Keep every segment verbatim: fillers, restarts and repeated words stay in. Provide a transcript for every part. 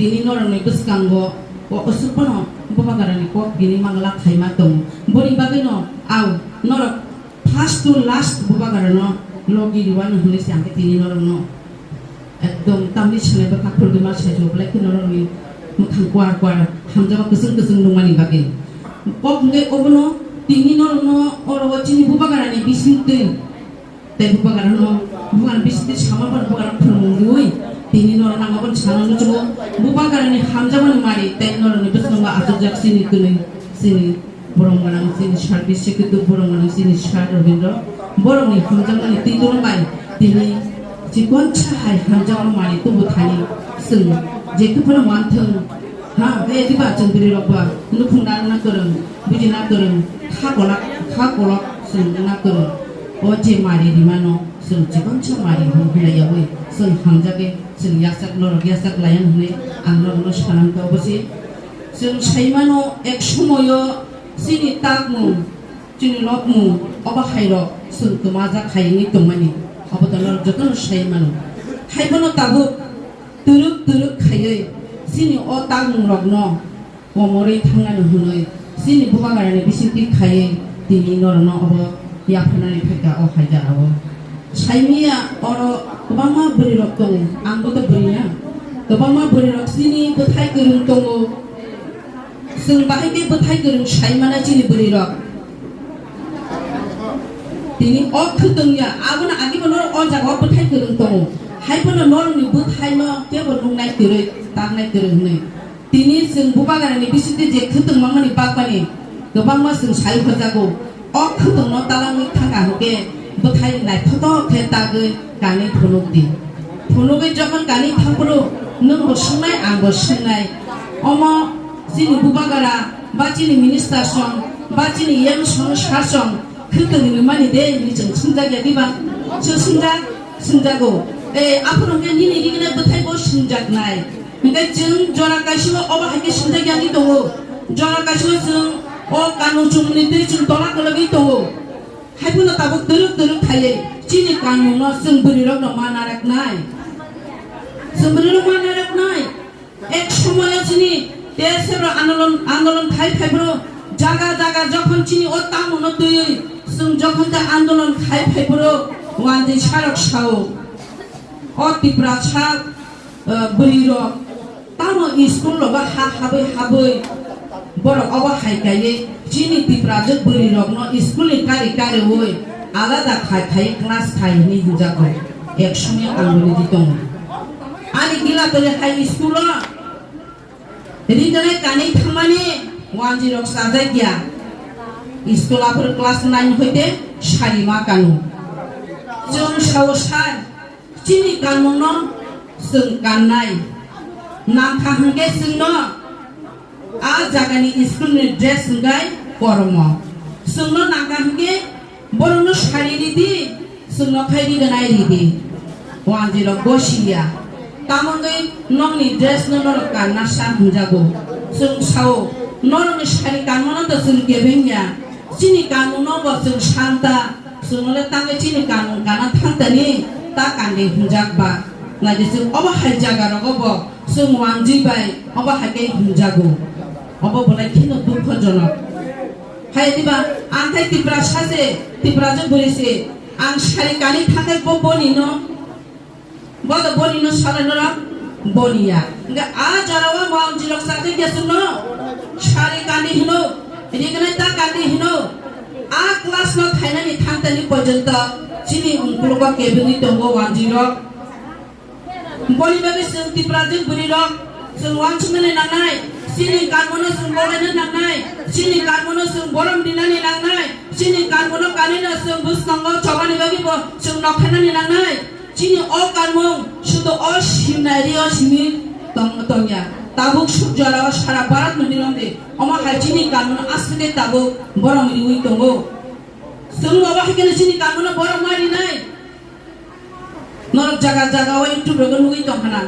Tini norokni bwskango o aswk phano bubagrani kok tini mangla khaima tongo. Boni bagwino ang norok first to last bubagrano logi riwano hwnwi se ang khe tini norokno ekdom tamni sanai bwkha khultwma saichung belai khe norokni mwkhang kuar kuar hamjakma kwchwng kwchwng nukmani bagwi. Kok hwnkhe obono tini norokno oro o chini bubagrani bisingtwi tei bubagrano bubagrani bisingtwi sama phano bubagrano phwrwngmung riwi tini norok nang obono sana nuchungo. Bubagrani hamjakmani mari tei norokni bwskango achukjak chini kwnwi chini Borok gwnang chini sir Biswakirti, borok gwnang chini sir Rabindra, borokni hamjakmani twi tongma bai tini chikonsa hai hamjakma manwi tubu thani chwng je khe phano manthwng. Ha, hai diba chwng bwrwi rok ba nukhung narwkna kwrwng, bujina kwrwng, kha kolak, kha kolok chwng wngna kwrwng. O je mari rimano chwng chikonsa mari hwnwi yawi chwng hamjagwi chwng yasak norok yasak laiya hwnwi ang norokno sanamkha obo se. Chwng saimano ek somoyo chini takmung, chini lobmung, obo hairok chwng twmajak hai wngwi tongmani, obo to norok jotono sai mano. Haibono tabuk twrwk twrwk khaiwi chini o takmungrokno komorwi thangnani hwnwi chini bubagrani bisingtwi khaiwi tini norokno obo yapharnani phaikha o hai jagao. Saimanya oro kwbangma bwrwirok tongo, ang bo to bwrwi na. Kwbangma bwrwirok chini bwthai kwrwng tongo. Chwng bahai khe bwthai kwrwng sai mana chini bwrwi rok. Tini o khwtwng ya, abono agi bono o jaga o bwthai kwrwng tongo. Hai bono norokni bwthai no kebo nuknai kwrwi, taknai kwrwng hwnwi. Tini chwng bubagrani bisingtwi je khwtwng mangmani bagmani kwbangma chwng sai hojago. O khwtwngno talangwi thangkha hwnkhe bwthai naithotok khe tagwi kanwi phunukdi. Phunugwi jokhon kanwi thangphuru nwngbo swngnai, angbo swngnai. Omo chini bubagra ba chini minister song ba chini M song sir song khwtwng hinwi mani de hinwi chwng swngjakya diba? Chwng swngjak? Swngjago. E, aphuru hwnkhe nini rigna bwthaibo swngjaknai. Hwnkhe chwng jora kaisa obo hai khe swngjakya wngwi tongo. Jora kaisa chwng o kanmung chumungni twi chwng tola kwlwgwi tongo. Haiphano tabuk twrwk twrwk khaiwi chini kanmungno chwng bwrwirokno ma naraknai. Chwng bwrwirok ma naraknai. Ek somoyo chini T S F rok andolon, andolon khai phaiphuru jaga jaga jokhon chini o tangmungno twiwi chwng jokhon ta andolon khai phaiphuru wanjwi sarok sao. O Tiprasa, eh, bwrwirok tamo school rogo ha habwi habwi borok obo hai kaiwi chini Tiprajwk bwrwirokno school ni kari kariwi alada khai khai class khai hinwi hinjago. Ek somoyo ang bini di tongo. Ani Gilatoli High School o rinani kanwi thangmani wanjwi rok chajakya. School aphuru class nine hoite sari ma kanu. Chwng sao sir, chini kanmungno chwng kannai. Nangkha hwnkhe chwngno a jagani school ni dress hwnkhe kormo. Chwngno nangkha hwnkhe borokno sari ridi, chwngno khai riganai ridi. Wanjwi rok gosiya. Tamo wngwi nokni dress no norok kanna sa hwnjago. Chwng sao, norokni sari kanmano to chwng kebengya. Chini kanmungno bo chwng santa. Chwngno le tangwi chini kanmung kana thangtani ta kandi hwnjak ba. Naidi chwng obo hai jaga rogo bo chwng wanjwi bai obo hai khe hwnjago. Obo bolai kheno dukhojonok. Hai diba, ang khai Tiprasa se, Tiprajwk bwrwi se, ang sari kanwi thangkhe bo boni no, bo to boni no salai norok boni ya. Hwnkhe a jora o wanjwi rok chajakya chwngno sari kanwi hino, rignai ta kanwi hino. A class no thainani thangtani porjonto chini ungkulugo kebengwi tongo wanjwi rok. Boni bagwi chwng Tiprajwk bwrwi rok chwng uansuknani nangnai, chini kanmungno chwng bolaina nangnai, chini kanmungno chwng borom dinani nangnai, chini kanmungno kanwino chwng bwskango chobani bagwi bo chwng nokharnani nangnai. Chini o kanmung sudu o simnai rio simi tong-, tongya. Tabuk suk jora o sara Bharat no nilong di. Omo hai chini kanmungno aswk khe tabuk borom riwi tongo. Chwng obo hai kheno chini kanmungno borom ma rinai. Norok jaga jaga o YouTube rogo nugwi tongkhana.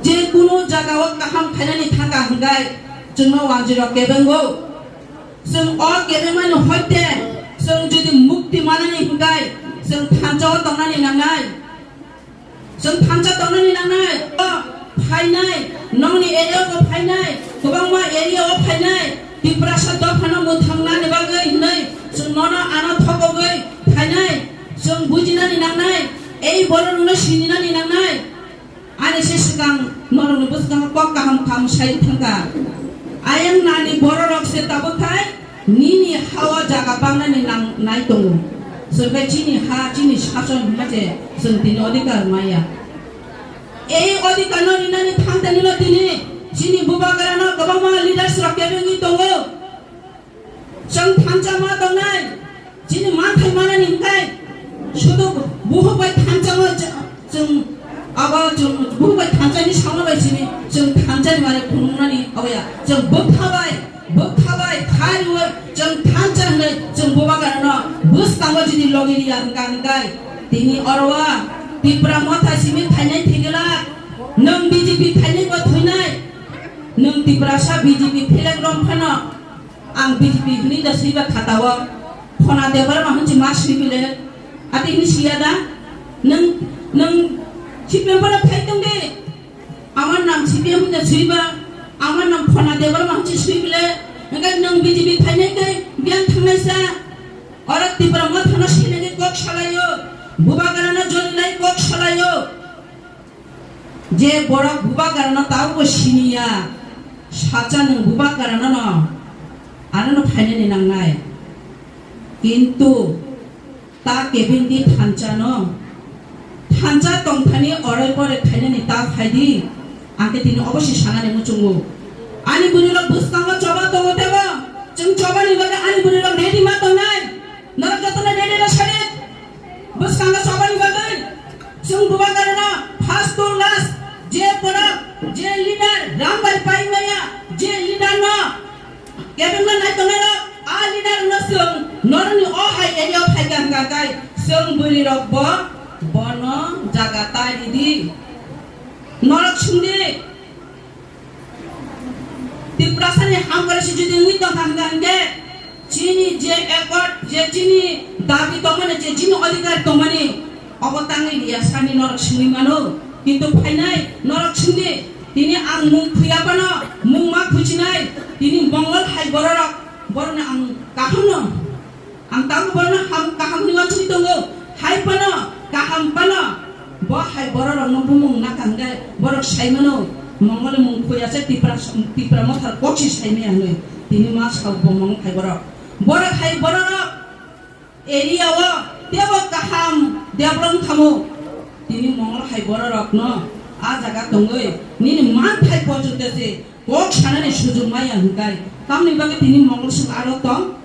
Je kunu jaga o kaham khainani thangkha hwnkhe chwngno wanjwi rok kebengo. Chwng o kebengmani hoite chwng jodi mukti manani hwnkhe chwng thansa o tongnani nangnai. Chwng thansa tongnani nangnai. O Phainai, nongni area o phainai, kwbangma area o phainai, Tiprasa dophano mwthang nani bagwi hwnwi chwng nono ano thokogwi phainai, chwng bujinani nangnai, ei bororokno sininani nangnai. Ani se swkang norokni bwskango kok kaham kaham sai thangkha. Ayang nani bororok se tabuk khai nini ha-o jaga bangnani nang nai tongo. Chwng khe chini ha, chini sason hwnma se chwng tini odhikar maya. Ei odhikar no rinani thangtani no tini chini bubagra no kwbangma leaders rok kebengwi tongo. Chwng thansa ma tongnai, chini manthai manani hwnkhe sudu buhuk bai thansa ma ch-, chwng abo chwng buhuk bai thansa ni sauna bai simi chwng thansa ni mane phunuknani aboya chwng bwkha bai, bwkha bai khariwi chwng thansa hwnwi chwng bubagra no bwskango jini logi riya hwnkha hwnkhe tini oro o Tipra Motha simi phainai thwigwlak nwng B J P phainai bo thwinai nwng Tiprasa B J P phelek rong phano. Ang B J P hwnwi da swiba khatao. Phona Debbarma hwnchi ma swi bile. Ati hwnwi siya da? Nwng, nwng C P M phano phai tong de. Amar nam C P M hwnda swiba. Amar nam Phona Debbarma hwnchi swi bile. Hwnkhe nwng B J P phainai tei biyang thangnai sa. Oro Tipra Mothano sinai kok salaio. Bubagrano jolilai kok salaio. Je borok bubagrano tabukbo siniya, sacha nwng bubagrano no, ano no phainani nangnai. Kintu ta kebengdi thansa no, thansa tongthani oroi poroi phainani ta phaidi, ang khe tini obo se sanani muchungo. Ani bwrwi rok bwskango choba tongo tebo, chwng chobani bagwi ani bwrwi rok ready ma tongnai. Norok jotono ready rw sadi. Bwskango chobani bagwi chwng bubagrano first to last je borok, je leader rang bai pai maya, je leader no kebengno nai tongnai rok, a leader no chwng norokni o hai area o phaikha hwnkha khe chwng bwrwi rok bo bono jaga tai ridi. Norok swngdi. Tiprasani hamkrai se jodi wngwi tongkha hwnkha hwnkhe chini je accord, je chini dabi tongmani, je chini odhikar tongmani, obo tangwi riya sani norok swngwi mano. Kintu phainai norok swngdi, tini ang mung khuya phano mung ma khuchinai, tini Mongol hai bororok, borokno ang kahamno Ang tabuk bono ham kaham hwnwi uansugwi tongo. Hai phano, kaham phano, bo hai bororokno bumung nakha hwnkhe borok sai mano, Mongol mung khuya se Tipra, Tipra Mothar kok se sai maya hwnwi. Tini ma sao bo Mongol hai borok. Borok hai bororok area o tebo kaham develop wngkha mo. Tini Mongol hai bororokno a jaga tongwi nini manthai pochokya se Kok sanani sujung maya hwnkhe, tamni bagwi tini Mongol song aro tong?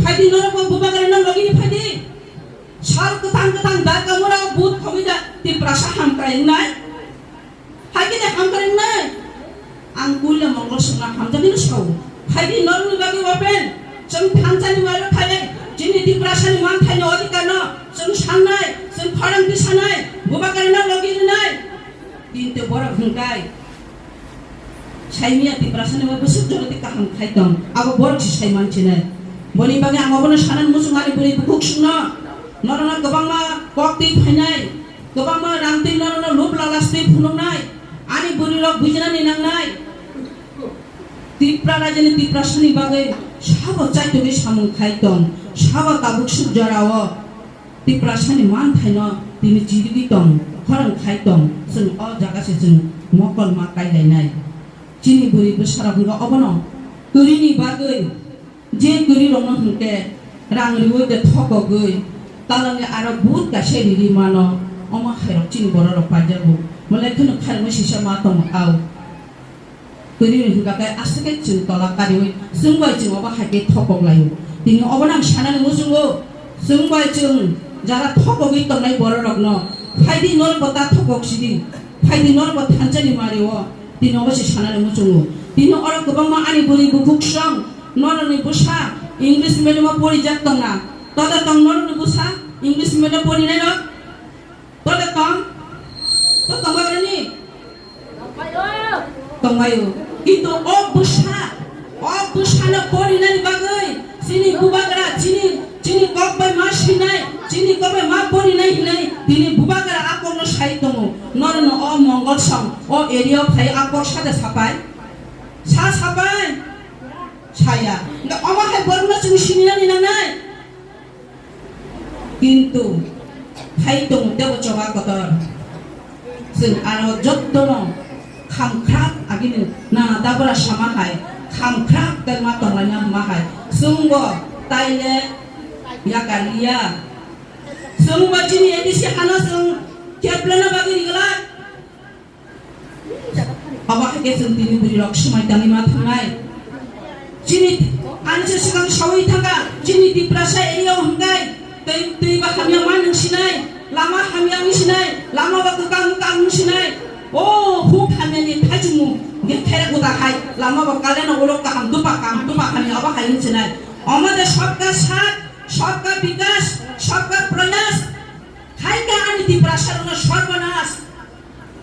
Phaidi norok bo bubagrano logini phaidi. Sal kwthang kwthang darka mura but khogwi da Tiprasa hamkrai wngnai. Haikhe de hamkrai wngnai. Ang puila Mongol songno hamjakgwi no sao. Phaidi norokni bagwi open. Chwng thansani maro phaiwi chini Tiprasani manthaino odhikarno chwng sannai, chwng khorang tisanai, bubagrano logi rwnai. Kintu borok hwnkhe Saimia Tiprasani bo bwswk jora tei kaham khai tong, abo borok se sai man sinai. Boni bagwi ang obono sanani muchung ani bwrwi bukhuk songno, norokno kwbangma kok twi phainai, kwbangma rang twi norokno lub lalas twi phunuknai, ani bwrwirok bujinani nangnai. Tripura rajyoni Tiprasani bagwi sabo chaitugwi samung khai tong, sabo tabuk swk jorao. Tiprasani manthaino tini chirigwi tong, khorang khai tong, chwng o jaga se chwng mokol ma kailainai. Chini bwrwi bwsarok hwnkhe obono kwrwini bagwi, je kwrwirokno hwnkhe rang riwi de thokogwi, talangwi aro but kaisa riri mano, omo khairok chini bororok paijago. Belai kheno khairokma sisa ma tongo au. Kwrwi hwnkha khe aswk khe chwng tola kariwi chwng bai chwng obo hai khe thokok laio. Tini obono ang sanani muchungo, chwng bai chwng jara thokogwi tongnai bororokno, phaidi norokbo ta thokok sidi, phaidi norokbo thansani mario, tini obo se sanani muchungo. Tini oro kwbangma ani bwrwi bukhuk song, norokni bwsa English medium o porijak tongna, toda tong norokni bwsa English medium o porinairok? Tole tong? To tongbai rani? Tongbaio. Kintu o bwsa, o bwsano porinani bagwi chini bubagra, chini, chini kok bai ma sinai, chini kok bai ma porinai hinai Tini bubagra akorno sai tongo, norno o Mongol song, o area o phai akor sada sapai? Sa sapai? Saya. Nga omo hai borno chwng sinina ni nangnai. Kintu hai tongo tebo choba kotor. Chwng aro jottono khamkhrak agini na dabra sama hai, khamkhrak tei ma tonglaina ma hai. Chwngbo taile yakaliya. Chwngbo chini A D C hano chwng keplana bagwi riglak. Obo hai khe chwng tini bwrwi rok swmai tangwi ma thangnai. Chini ani se swkang sawi thangkha, chini Tiprasa area o hwnkhe tei, tei ba hamya ma nwng sinai, lama hamya wng sinai, lama ba kwkang wng sinai. O huk hamya ni thaichung mung, hwnkhe khere kuda hai, lama ba kaleno ulo kaham, dupa kaham, dupa hamya obo hai wng sinai. Omo de sabka saath, sabka bikas, sabka prayas, hai khe ani Tiprasa rokno sarbanas.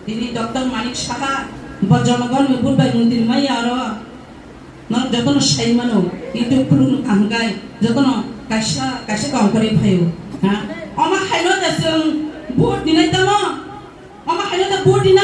Tini Doctor Manik Saha, bo jonogon ni vote bai montri maya aro. Norok jotono sai mano, YouTube khulukno kaham khai, jotono kaisa, kaisa tongkhorwi phaio. Ha? Omo haino da chwng vote dinai tamo? Omo haino da vote dinai?